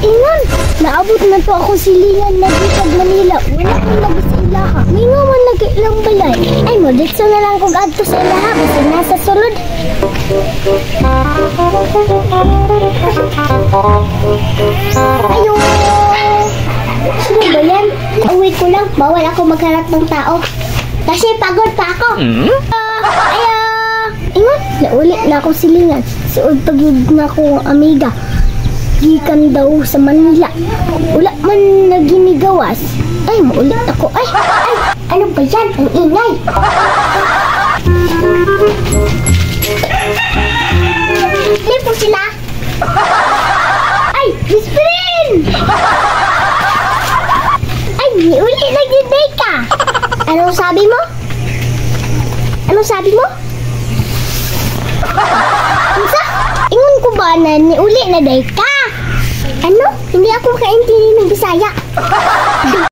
Ingon, naabot na to ako silingan na gikan Manila. Wala akong labi sa ilaha. Mingaw man lagi ilang balay. Ay, mo ditso na lang kog adto sa ilaha kasi nasa sulod. Ayo! Sino ba yan? Uwi ko lang. Bawal ako magharap ng tao. Kasi pagod pa ako. Ah, ayo! Ingon, naulit na ako silingan. Suod pagid na ko amiga. Gikan daw sa Manila. Wala man naginigawas. Ay, maulit ako. Ay, ay, ano ba yan? Ang ingay. Hindi po sila. Ay, Miss Prin! Ay, niuli na gyud ka. Anong sabi mo? Anong sabi mo? Unsa? Ingon ko ba na niuli na day ka? Ano? Hindi ako makaintindi ng Bisaya.